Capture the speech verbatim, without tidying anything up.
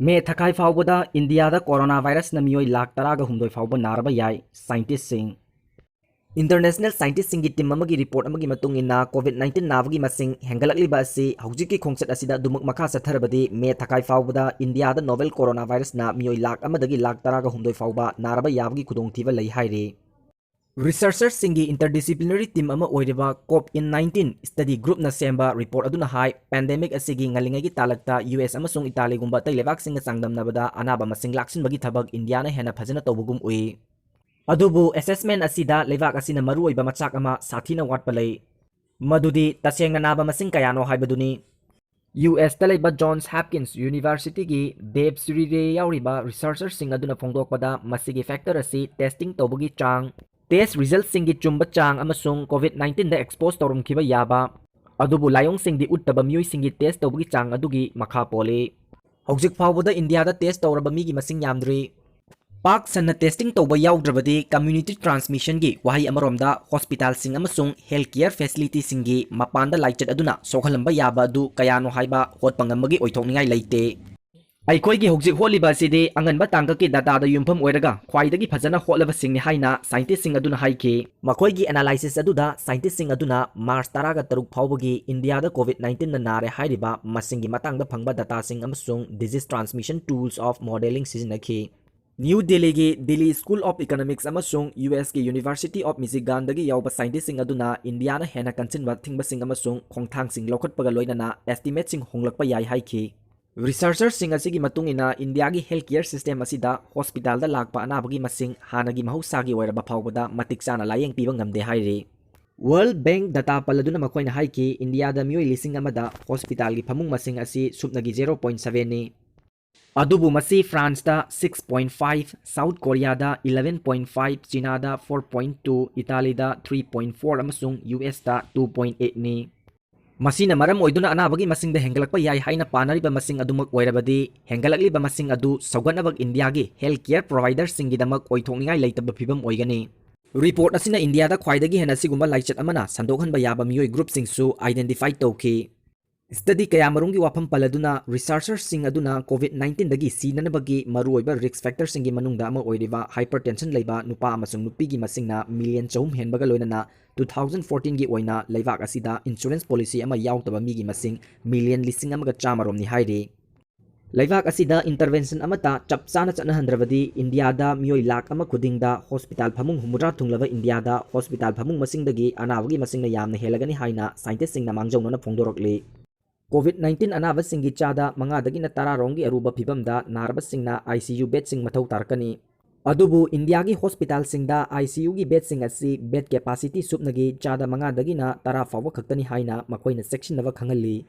ꯃꯦ ꯊꯥꯈꯥꯏ ꯐꯥꯎꯕꯗ ꯏꯟꯗꯤꯌꯥꯗ ꯀꯣꯔꯣꯅꯥ ꯚꯥꯏꯔꯁꯅ ꯃꯤꯑꯣꯏ ꯂꯥꯈ ꯇꯔꯥꯒ ꯍꯨꯝꯗꯣꯏ ꯐꯥꯎꯕ ꯅꯥꯔꯕ ꯌꯥꯏ, ꯁꯥꯏꯟꯇꯤꯁꯁꯤꯡ꯫ ꯏꯟꯇꯔꯅꯦꯁꯅꯦꯜ ꯁꯥꯏꯟꯇꯤꯁꯁꯤꯡꯒꯤ ꯇꯤꯝ ꯑꯃꯒꯤ ꯔꯤꯄꯣꯔꯠ ꯑꯃꯒꯤ ꯃꯇꯨꯡ ꯏꯟꯅ, ꯀꯣꯚꯤꯗ ꯅꯥꯏꯟꯇꯤꯟ ꯅꯥꯕꯒꯤ ꯃꯁꯤꯡ ꯍꯦꯟꯒꯠꯂꯛꯂꯤꯕ ꯑꯁꯤ ꯍꯧꯖꯤꯛꯀꯤ ꯈꯣꯡꯆꯠ ꯑꯁꯤꯗ ꯑꯗꯨꯃꯛ ꯃꯈꯥ ꯆꯠꯊꯔꯕꯗꯤ, ꯃꯦ ꯊꯥꯈꯥꯏ ꯐꯥꯎꯕꯗ ꯏꯟꯗꯤꯌꯥꯗ ꯅꯣꯚꯦꯜ ꯀꯣꯔꯣꯅꯥ ꯚꯥꯏꯔꯁꯅ ꯃꯤꯑꯣꯏ ꯂꯥꯈ ꯑꯃꯗꯒꯤ ꯂꯥꯈ ꯇꯔꯥꯒ ꯍꯨꯝꯗꯣꯏ ꯐꯥꯎꯕ ꯅꯥꯔꯕ ꯌꯥꯕꯒꯤ ꯈꯨꯗꯣꯡꯊꯤꯕ ꯂꯩ ꯍꯥꯏꯔꯤ꯫ ꯔꯤꯁꯔꯆꯔꯁꯤꯡꯒꯤ interdisciplinary team ꯑꯃ ꯑꯣꯏꯔꯤꯕ ꯀꯣꯞ ꯏꯟ ꯅꯥꯏꯟꯇꯤꯟ ꯁ꯭ꯇꯗꯤ ꯒ꯭ꯔꯨꯞꯅ ꯁꯦꯝꯕ ꯔꯤꯄꯣꯔꯠ ꯑꯗꯨꯅ ꯍꯥꯏ, ꯄꯦꯟꯗꯦꯃꯤꯛ ꯑꯁꯤꯒꯤ ꯉꯜꯂꯤꯉꯩꯒꯤ ꯇꯥꯂꯛꯇ ꯌꯨ ꯑꯦꯁ ꯑꯃꯁꯨꯡ ꯏꯇꯥꯂꯤꯒꯨꯝꯕ ꯑꯇꯩ ꯂꯩꯕꯥꯛꯁꯤꯡꯒ ꯆꯥꯡꯗꯝꯅꯕꯗ ꯑꯅꯥꯕ ꯃꯁꯤꯡ ꯂꯥꯛꯁꯤꯟꯕꯒꯤ ꯊꯕꯛ ꯏꯟꯗꯤꯌꯥꯅ ꯍꯦꯟꯅ ꯐꯖꯅ ꯇꯧꯕꯒꯨꯝ ꯎꯏ꯫ ꯑꯗꯨꯕꯨ assessment ꯑꯁꯤꯗ ꯂꯩꯕꯥꯛ ꯑꯁꯤꯅ ꯃꯔꯨꯑꯣꯏꯕ ꯃꯆꯥꯛ ꯑꯃ ꯁꯥꯊꯤꯅ ꯋꯥꯠꯄ ꯂꯩ꯫ ꯃꯗꯨꯗꯤ ꯇꯁꯦꯡꯅ ꯅꯥꯕ ꯃꯁꯤꯡ ꯀꯌꯥꯅꯣ ꯍꯥꯏꯕꯗꯨꯅꯤ꯫ ꯌꯨ ꯑꯦꯁꯇ ꯂꯩꯕ ꯖꯣꯟꯁ ꯍꯥꯞꯀꯤꯟꯁ ꯌꯨꯅꯤꯚꯔꯁꯤꯇꯤꯒꯤ ꯗꯦꯕ ꯁ꯭ꯔꯤꯔꯦ ꯌꯥꯎꯔꯤꯕ ꯔꯤꯁꯔꯆꯔꯁꯤꯡ ꯑꯗꯨꯅ ꯐꯣꯡꯗꯣꯛꯄꯗ, ꯃꯁꯤꯒꯤ ꯐꯦꯛꯇꯔ ꯑꯁꯤ ꯇꯦꯁꯇꯤꯡ ꯇꯧꯕꯒꯤ ꯆꯥꯡ, ꯇꯦꯁ ꯔꯤꯖꯜꯠꯁꯤꯡꯒꯤ ꯆꯨꯝꯕ ꯆꯥꯡ ꯑꯃꯁꯨꯡ ꯀꯣꯚꯤꯗ ꯅꯥꯏꯟꯇꯤꯟꯗ ꯑꯦꯛꯁꯄꯣꯖ ꯇꯧꯔꯝꯈꯤꯕ ꯌꯥꯕ, ꯑꯗꯨꯕꯨ ꯂꯥꯏꯑꯣꯡꯁꯤꯡꯗꯤ ꯎꯠꯇꯕ ꯃꯤꯑꯣꯏꯁꯤꯡꯒꯤ ꯇꯦꯁ ꯇꯧꯕꯒꯤ ꯆꯥꯡ ꯑꯗꯨꯒꯤ ꯃꯈꯥ ꯄꯣꯜꯂꯤ꯫ ꯍꯧꯖꯤꯛ ꯐꯥꯎꯕꯗ ꯏꯟꯗꯤꯌꯥꯗ ꯇꯦꯁ ꯇꯧꯔꯕ ꯃꯤꯒꯤ ꯃꯁꯤꯡ ꯌꯥꯝꯗ꯭ꯔꯤ꯫ ꯄꯥꯛ ꯁꯟꯅ ꯇꯦꯁꯇꯤꯡ ꯇꯧꯕ ꯌꯥꯎꯗ꯭ꯔꯕꯗꯤ, ꯀꯝꯃ꯭ꯌꯨꯅꯤꯇꯤ ꯇ꯭ꯔꯥꯟꯁꯃꯤꯁꯟꯒꯤ ꯋꯥꯍꯩ ꯑꯃꯔꯣꯝꯗ ꯍꯣꯁꯄꯤꯇꯥꯜꯁꯤꯡ ꯑꯃꯁꯨꯡ ꯍꯦꯜꯊ ꯀꯦꯌꯔ ꯐꯦꯁꯤꯂꯤꯇꯤꯁꯤꯡꯒꯤ ꯃꯄꯥꯟꯗ ꯂꯥꯏꯆꯠ ꯑꯗꯨꯅ ꯁꯣꯛꯍꯜꯂꯝꯕ ꯌꯥꯕ ꯑꯗꯨ ꯀꯌꯥꯅꯣ ꯍꯥꯏꯕ ꯍꯣꯠꯄ ꯉꯝꯕꯒꯤ ꯑꯣꯏꯊꯣꯛꯅꯤꯡꯉꯥꯏ ꯂꯩꯇꯦ꯫ ꯑꯩꯈꯣꯏꯒꯤ ꯍꯧꯖꯤꯛ ꯍꯣꯠꯂꯤꯕ ꯑꯁꯤꯗꯤ ꯑꯉꯟꯕ ꯇꯥꯡꯀꯛꯀꯤ ꯗꯥꯇꯥꯗ ꯌꯨꯝꯐꯝ ꯑꯣꯏꯔꯒ ꯈ꯭ꯋꯥꯏꯗꯒꯤ ꯐꯖꯅ ꯍꯣꯠꯂꯕꯁꯤꯡꯅꯤ ꯍꯥꯏꯅ ꯁꯥꯏꯟꯇꯤꯁꯁꯤꯡ ꯑꯗꯨꯅ ꯍꯥꯏꯈꯤ꯫ ꯃꯈꯣꯏꯒꯤ ꯑꯦꯅꯥꯂꯥꯏꯁꯤꯁ ꯑꯗꯨꯗ ꯁꯥꯏꯟꯇꯤꯁꯁꯤꯡ ꯑꯗꯨꯅ ꯃꯥꯔꯆ ꯇꯔꯥꯒ ꯇꯔꯨꯛ ꯐꯥꯎꯕꯒꯤ ꯏꯟꯗꯤꯌꯥꯗ ꯀꯣꯚꯤꯗ ꯅꯥꯏꯟꯇꯤꯟꯅ ꯅꯥꯔꯦ ꯍꯥꯏꯔꯤꯕ ꯃꯁꯤꯡꯒꯤ ꯃꯇꯥꯡꯗ ꯐꯪꯕ ꯗꯥꯇꯥꯁꯤꯡ ꯑꯃꯁꯨꯡ disease transmission tools of modelling ꯁꯤꯖꯤꯟꯅꯈꯤ꯫ ꯅ꯭ꯌꯨ ꯗꯤꯜꯂꯤꯒꯤ ꯗꯤꯜꯂꯤ ꯁ꯭ꯀꯨꯜ ꯑꯣꯐ ꯏꯀꯣꯅꯣꯃꯤꯛꯁ ꯑꯃꯁꯨꯡ ꯌꯨ ꯑꯦꯁꯀꯤ ꯌꯨꯅꯤꯚꯔꯁꯤꯇꯤ ꯑꯣꯐ ꯃꯤꯆꯤꯒꯥꯟꯗꯒꯤ ꯌꯥꯎꯕ ꯁꯥꯏꯟꯇꯤꯁꯁꯤꯡ ꯑꯗꯨꯅ ꯏꯟꯗꯤꯌꯥꯅ ꯍꯦꯟꯅ ꯀꯟꯁꯤꯟꯕ ꯊꯤꯡꯕꯁꯤꯡ ꯑꯃꯁꯨꯡ ꯈꯣꯡꯊꯥꯡꯁꯤꯡ ꯂꯧꯈꯠꯄꯒ ꯂꯣꯏꯅꯅ ꯑꯦꯁꯇꯤꯃꯦꯠꯁꯤꯡ ꯍꯣꯡꯂꯛꯄ ꯌꯥꯏ ꯍꯥꯏꯈꯤ꯫ ꯔꯤꯁꯔꯆꯔꯁꯤꯡ ꯑꯁꯤꯒꯤ ꯃꯇꯨꯡ ꯏꯟꯅ, ꯏꯟꯗꯤꯌꯥꯒꯤ ꯍꯦꯜꯊ ꯀꯦꯌꯔ ꯁꯤꯁꯇꯦꯝ ꯑꯁꯤꯗ ꯍꯣꯁꯄꯤꯇꯥꯜꯗ ꯂꯥꯛꯄ ꯑꯅꯥꯕꯒꯤ ꯃꯁꯤꯡ ꯍꯥꯟꯅꯒꯤ ꯃꯍꯧꯁꯥꯒꯤ ꯑꯣꯏꯔꯕ ꯐꯥꯎꯕꯗ ꯃꯇꯤꯛ ꯆꯥꯅ ꯂꯥꯌꯦꯡ ꯄꯤꯕ ꯉꯝꯗꯦ ꯍꯥꯏꯔꯤ꯫ ꯋꯥꯔꯜꯗ ꯕꯦꯡꯛ ꯗꯇꯥ ꯄꯜꯂꯗꯨꯅ ꯃꯈꯣꯏꯅ ꯍꯥꯏꯈꯤ, ꯏꯟꯗꯤꯌꯥꯗ ꯃꯤꯑꯣꯏ ꯂꯤꯁꯤꯡ ꯑꯃꯗ ꯍꯣꯁꯄꯤꯇꯥꯜꯒꯤ ꯐꯃꯨꯡ ꯃꯁꯤꯡ ꯑꯁꯤ ꯁꯨꯞꯅꯒꯤ ꯖꯦꯔꯣ ꯄꯣꯏꯟꯠ ꯁꯚꯦꯟꯅꯤ꯫ ꯑꯗꯨꯕꯨ ꯃꯁꯤ ꯐ꯭ꯔꯥꯟꯁꯇ ꯁꯤꯛꯁ ꯄꯣꯏꯟꯠ ꯐꯥꯏꯚ, ꯁꯥꯎꯠ ꯀꯣꯔꯤꯌꯥꯗ ꯏꯂꯦꯚꯦꯟ ꯄꯣꯏꯟꯠ ꯐꯥꯏꯚ, ꯆꯤꯅꯥꯗ ꯐꯣꯔ ꯄꯣꯏꯟꯠ ꯇꯨ, ꯏꯇꯥꯂꯤꯗ ꯊ꯭ꯔꯤ ꯄꯣꯏꯟꯠ ꯐꯣꯔ ꯑꯃꯁꯨꯡ ꯌꯨ ꯑꯦꯁꯇ ꯇꯨ ꯄꯣꯏꯟꯠ ꯑꯩꯠꯅꯤ꯫ ꯃꯁꯤꯅ ꯃꯔꯝ ꯑꯣꯏꯗꯨꯅ ꯑꯅꯥꯕꯒꯤ ꯃꯁꯤꯡꯗ ꯍꯦꯟꯒꯠꯂꯛꯄ ꯌꯥꯏ ꯍꯥꯏꯅ ꯄꯥꯅꯔꯤꯕ ꯃꯁꯤꯡ ꯑꯗꯨꯃꯛ ꯑꯣꯏꯔꯕꯗꯤ, ꯍꯦꯟꯒꯠꯂꯛꯂꯤꯕ ꯃꯁꯤꯡ ꯑꯗꯨ ꯁꯧꯒꯠꯅꯕ ꯏꯟꯗꯤꯌꯥꯒꯤ ꯍꯦꯜꯊ ꯀꯦꯌꯔ ꯄ꯭ꯔꯣꯚꯥꯏꯗꯔꯁꯤꯡꯒꯤꯗꯃꯛ ꯑꯣꯏꯊꯣꯛꯅꯤꯡꯉꯥꯏ ꯂꯩꯇꯕ ꯐꯤꯚꯝ ꯑꯣꯏꯒꯅꯤ꯫ ꯔꯤꯄꯣꯔꯠ ꯑꯁꯤꯅ ꯏꯟꯗꯤꯌꯥꯗ ꯈ꯭ꯋꯥꯏꯗꯒꯤ ꯍꯦꯟꯅ ꯑꯁꯤꯒꯨꯝꯕ ꯂꯥꯏꯆꯠ ꯑꯃꯅ ꯁꯟꯗꯣꯛꯍꯟꯕ ꯌꯥꯕ ꯃꯤꯑꯣꯏ ꯒ꯭ꯔꯨꯞꯁꯤꯡꯁꯨ ꯑꯥꯏꯗꯦꯟꯇꯤꯐꯥꯏ ꯇꯧꯈꯤ꯫ Study ꯀꯌꯥꯃꯔꯨꯝꯒꯤ ꯋꯥꯐꯝ ꯄꯜꯂꯗꯨꯅ, researchersꯁꯤꯡ ꯑꯗꯨꯅ COVID nineteenꯗꯒꯤ ꯁꯤꯅꯅꯕꯒꯤ ꯃꯔꯨꯑꯣꯏꯕ risk factorꯁꯤꯡꯒꯤ ꯃꯅꯨꯡꯗ ꯑꯃ ꯑꯣꯏꯔꯤꯕ hypertension ꯂꯩꯕ ꯅꯨꯄꯥ ꯑꯃꯁꯨꯡ ꯅꯨꯄꯤꯒꯤ ꯃꯁꯤꯡꯅ million ꯆꯍꯨꯝ ꯍꯦꯟꯕꯒ ꯂꯣꯏꯅꯅ two thousand fourteenꯒꯤ ꯑꯣꯏꯅ ꯂꯩꯕꯥꯛ ꯑꯁꯤꯗ insurance policy ꯑꯃ ꯌꯥꯎꯗꯕ ꯃꯤꯒꯤ ꯃꯁꯤꯡ million ꯂꯤꯁꯤꯡ ꯑꯃꯒ ꯆꯥꯝꯃꯔꯣꯝꯅꯤ ꯍꯥꯏꯔꯤ꯫ ꯂꯩꯕꯥꯛ ꯑꯁꯤꯗ intervention ꯑꯃꯠꯇ ꯆꯞ ꯆꯥꯅ ꯆꯠꯅꯍꯟꯗ꯭ꯔꯕꯗꯤ ꯏꯟꯗꯤꯌꯥꯗ ꯃꯤꯑꯣꯏ ꯂꯥꯈ ꯑꯃ ꯈꯨꯗꯤꯡꯗ hospital ꯐꯃꯨꯡ ꯍꯨꯝꯐꯨꯇꯔꯥ ꯊꯨꯡꯂꯕ ꯏꯟꯗꯤꯌꯥꯗ hospital ꯐꯃꯨꯡ ꯃꯁꯤꯡꯗꯒꯤ ꯑꯅꯥꯕꯒꯤ ꯃꯁꯤꯡꯅ ꯌꯥꯝꯅ ꯍꯦꯜꯂꯒꯅꯤ ꯍꯥꯏꯅ scientistꯁꯤꯡꯅ ꯃꯥꯡꯖꯧꯅꯅ ꯐꯣꯡꯗꯣꯔꯛꯂꯤ꯫ COVID nineteen ꯑꯅꯥꯕꯁꯤꯡꯒꯤ ꯆꯥꯗ ꯃꯉꯥꯗꯒꯤꯅ ꯇꯔꯥꯔꯣꯝꯒꯤ ꯑꯔꯨꯕ ꯐꯤꯕꯝꯗ ꯅꯥꯔꯕꯁꯤꯡꯅ ICU bedꯁꯤꯡ ꯃꯊꯧ ꯇꯥꯔꯛꯀꯅꯤ꯫ ꯑꯗꯨꯕꯨ ꯏꯟꯗꯤꯌꯥꯒꯤ hospitalꯁꯤꯡꯗ ICUꯒꯤ bedꯁꯤꯡ ꯑꯁꯤ bed capacity ꯁꯨꯞꯅꯒꯤ ꯆꯥꯗ ꯃꯉꯥꯗꯒꯤꯅ ꯇꯔꯥ ꯐꯥꯎꯕ ꯈꯛꯇꯅꯤ ꯍꯥꯏꯅ ꯃꯈꯣꯏꯅ ꯆꯦꯛꯁꯤꯟꯅꯕ ꯈꯪꯍꯜꯂꯤ꯫